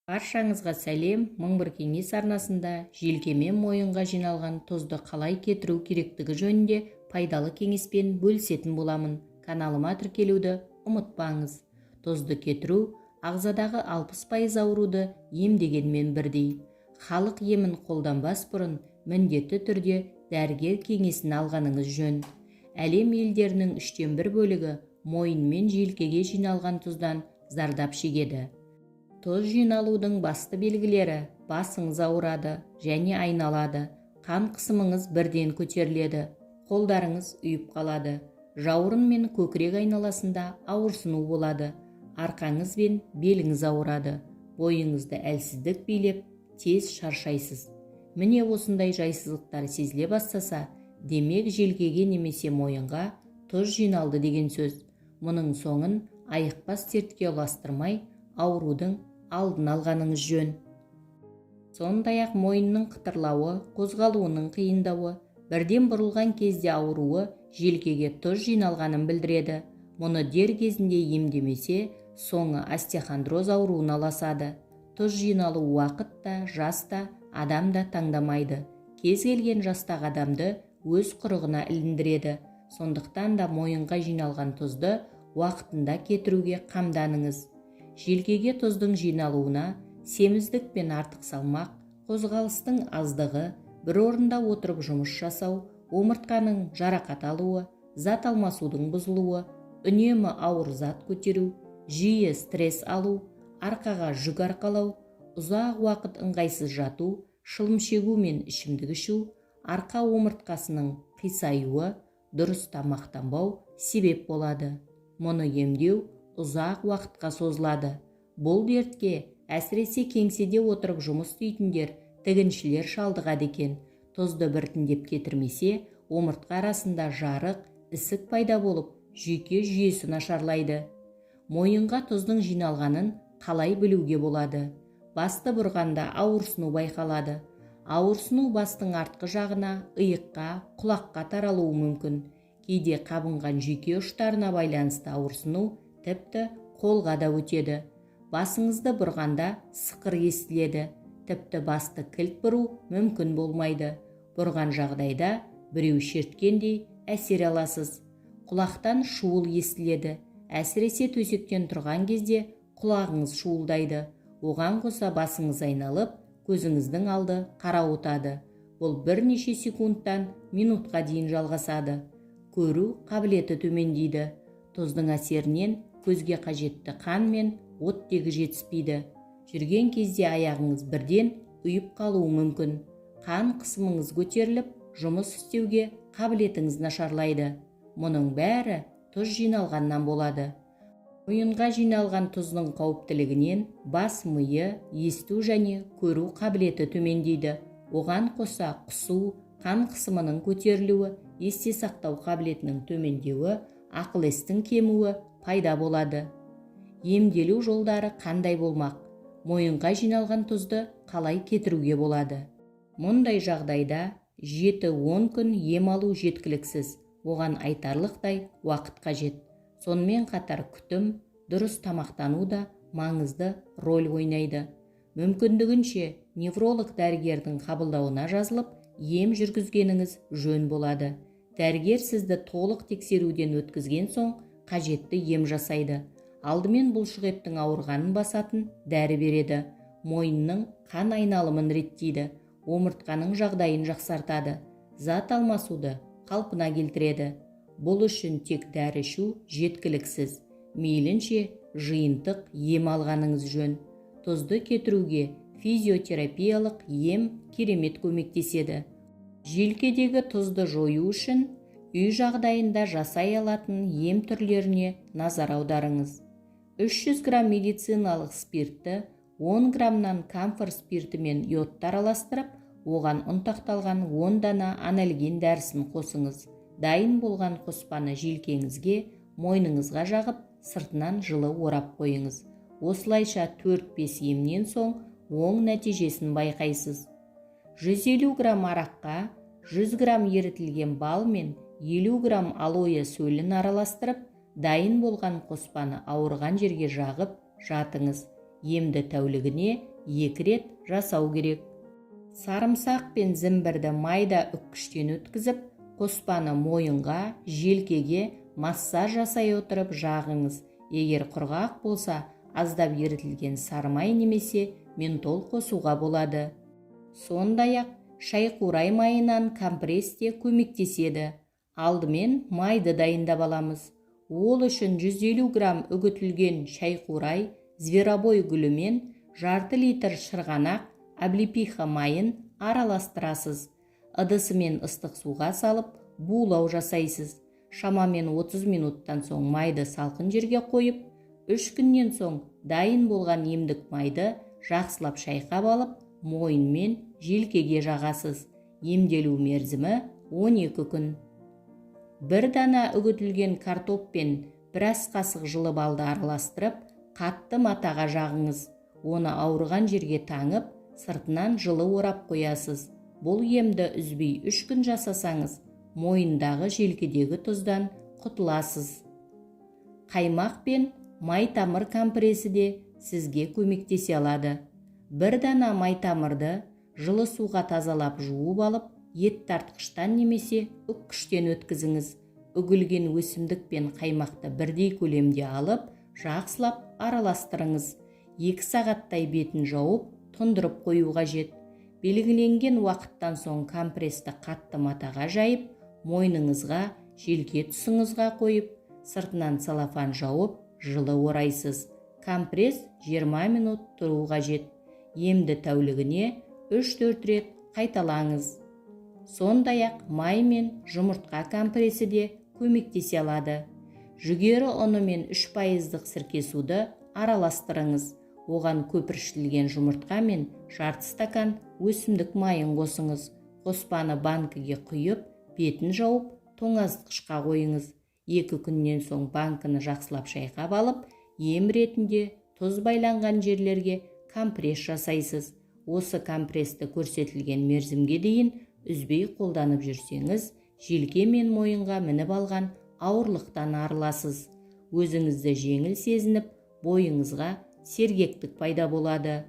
Баршаңызға сәлем! 1001 кеңес арнасында желке мен мойынға жиналған тұзды қалай кетіру керектігі жөнінде пайдалы кеңеспен бөлісетін боламын. Каналыма тіркелуді ұмытпаңыз. Тұзды кетіру ағзадағы 60% ауруды емдегенмен бірдей. Халық емін қолданбас бұрын міндетті түрде дәрігер кеңесін алғаныңыз жөн. Әлем елдерінің 1/3 бөлігі мойын мен желкеге жиналған тұздан зардап шегеді. Тұз жиналудың басты белгілері: басыңыз ауырады және айналады, қан қысымыңыз бірден көтеріледі, қолдарыңыз ұйып қалады, жауырын мен көкірек айналасында ауырсыну болады, арқаңыз бен беліңіз ауырады, бойыңызды әлсіздік билеп, тез шаршайсыз. Міне, осындай жайсыздықтар сезіле бастаса, демек, желкеге немесе мойынға тұз жиналды деген сөз. Мұның соңын айықпас дертке ұластырмай, аурудың алдын алғаныңыз жөн. Сондай-ақ мойынның қытырлауы, қозғалуының қиындауы, бірден бұрылған кезде ауруы желкеге тұз жиналғанын білдіреді. Мұны дер кезінде емдемесе, соңы остеохондроз ауруына ұласады. Тұз жиналу уақыт та, жас та, адам да таңдамайды. Кез келген жастағы адамды өз құрығына іліндіреді. Сондықтан да мойынға жиналған тұзды уақытында кетіруге қамданыңыз. Желкеге тұздың жиналуына семіздік пен артық салмақ, қозғалыстың аздығы, бір орында отырып жұмыс жасау, омыртқаның жарақат алуы, зат алмасудың бұзылуы, үнемі ауыр зат көтеру, жиі стресс алу, арқаға жүк арқалау, ұзақ уақыт ыңғайсыз жату, шылым шегу мен ішімдік ішу, арқа омыртқасының қисаюы, дұрыс тамақтанбау себеп болады. Мұны емдеу ұзақ уақытқа созылады. Бұл дертке әсіресе кеңседе отырып жұмыс істейтіндер, тігіншілер шалдығады екен. Тұзды біртіндеп кетірмесе, омыртқа арасында жарық, ісік пайда болып, жүйке жүйесі нашарлайды. Мойынға тұздың жиналғанын қалай білуге болады? Басты бұрғанда ауырсыну байқалады. Ауырсыну бастың артқы жағына, иыққа, құлаққа таралуы мүмкін. Кейде қабынған жүйке ұштарына байланысты ауырсыну тіпті қолға да өтеді. Басыңызды бұрғанда сықыр естіледі. Тіпті басты кілт бұру мүмкін болмайды. Бұрған жағдайда біреу шерткендей әсер аласыз. Құлақтан шуыл естіледі. Әсіресе төсектен тұрған кезде құлағыңыз шуылдайды. Оған қоса басыңыз айналып, көзіңіздің алды қарауытады. Бұл бірнеше секундтан минутқа дейін жалғасады. Көру қабілеті төмендейді. Тұздың әсерінен көзге қажетті қан мен оттегі жетіспейді. Жүрген кезде аяғыңыз бірден ұйып қалуы мүмкін. Қан қысымыңыз көтеріліп, жұмыс істеуге қабілетіңіз нашарлайды. Мұның бәрі тұз жиналғаннан болады. Мойынға жиналған тұздың қауіптілігінен бас миы, есту және көру қабілеті төмендейді. Оған қоса құсу, қан қысымының көтерілуі, есте сақтау қабілетінің төмендеуі, ақыл-естің кемуі пайда болады. Емделу жолдары қандай болмақ? Мойынға жиналған тұзды қалай кетіруге болады? Мұндай жағдайда 7-10 күн ем алу жеткіліксіз. Оған айтарлықтай уақыт қажет. Сонымен қатар күтім, дұрыс тамақтану да маңызды роль ойнайды. Мүмкіндігінше невролог дәрігердің қабылдауына жазылып, ем жүргізгеніңіз жөн болады. Дәрігер сізді толық тексеруден өткізген соң қажетті ем жасайды. Алдымен бұлшықеттің ауырғанын басатын дәрі береді, мойынның қан айналымын реттейді, омыртқаның жағдайын жақсартады, зат алмасуды қалпына келтіреді. Бұл үшін тек дәрі ішу жеткіліксіз. Мейлінше жиынтық ем алғаныңыз жөн. Тұзды кетіруге физиотерапиялық ем керемет көмектеседі. Желкедегі тұзды жою үшін үй жағдайында жасай алатын ем түрлеріне назар аударыңыз. 300 грамм медициналық спиртті 10 граммнан камфор спирті мен йодты араластырып, оған ұнтақталған 10 дана анальгин дәрісін қосыңыз. Дайын болған қоспаны желкеңізге, мойныңызға жағып, сыртынан жылы орап қойыңыз. Осылайша 4-5 емнен соң оң нәтижесін байқайсыз. 150 грамм араққа 100 грамм ерітілген бал мен 50 грамм алоэ сөлін араластырып, дайын болған қоспаны ауырған жерге жағып жатыңыз. Емді тәулігіне 2 рет жасау керек. Сарымсақ пен зімбірді майда үккіштен өткізіп, қоспаны мойынға, желкеге массаж жасай отырып жағыңыз. Егер құрғақ болса, аздап ерітілген сарымай немесе ментол қосуға болады. Сондай-ақ шайқурай майынан компресс те көмектеседі. Алдымен майды дайындап аламыз. Ол үшін 150 грамм үгітілген шайқурай, зверобой гүлімен жарты литр шырғанақ, облепиха майын араластырасыз. Ыдысымен ыстық суға салып, булау жасайсыз. Шамамен 30 минуттан соң майды салқын жерге қойып, 3 күннен соң дайын болған емдік майды жақсылап шайқап алып, мойын мен желкеге жағасыз. Емделу мерзімі 12 күн. Бір дана үгітілген картоп пен біраз қасық жылы балды араластырып, қатты матаға жағыңыз. Оны ауырған жерге таңып, сыртынан жылы орап қоясыз. Бұл емді үзбей 3 күн жасасаңыз, мойындағы, желкедегі тұздан құтыласыз. Қаймақ пен майтамыр компресі де сізге көмектесе алады. Бір дана майтамырды жылы суға тазалап жуып алып, ет тартқыштан немесе үккіштен өткізіңіз. Үгілген өсімдік пен қаймақты бірдей көлемде алып, жақсылап араластырыңыз. 2 сағаттай бетін жауып, тұндырып қою қажет. Белгіленген уақыттан соң компресті қатты матаға жайып, мойныңызға, желке тұсыңызға қойып, сыртынан целлофан жауып, жылы орайсыз. Компресс 20 минут тұру қажет. Емді тәулігіне 3-4 рет қайталаңыз. Сондай-ақ май мен жұмыртқа компресі де көмектесе алады. Жүгері ұны мен 3%-дық сірке суды араластырыңыз. Оған көпіршітілген жұмыртқа мен жарты стакан өсімдік майын қосыңыз. Қоспаны банкіге құйып, бетін жауып, тоңазытқышқа қойыңыз. 2 күннен соң банкіні жақсылап шайқап алып, ем ретінде тұз байланған жерлерге компресс жасайсыз. Осы компресті көрсетілген мерзімге дейін үзбей қолданып жүрсеңіз, желке мен мойынға мініп алған ауырлықтан арыласыз. Өзіңізді жеңіл сезініп, бойыңызға сергектік пайда болады.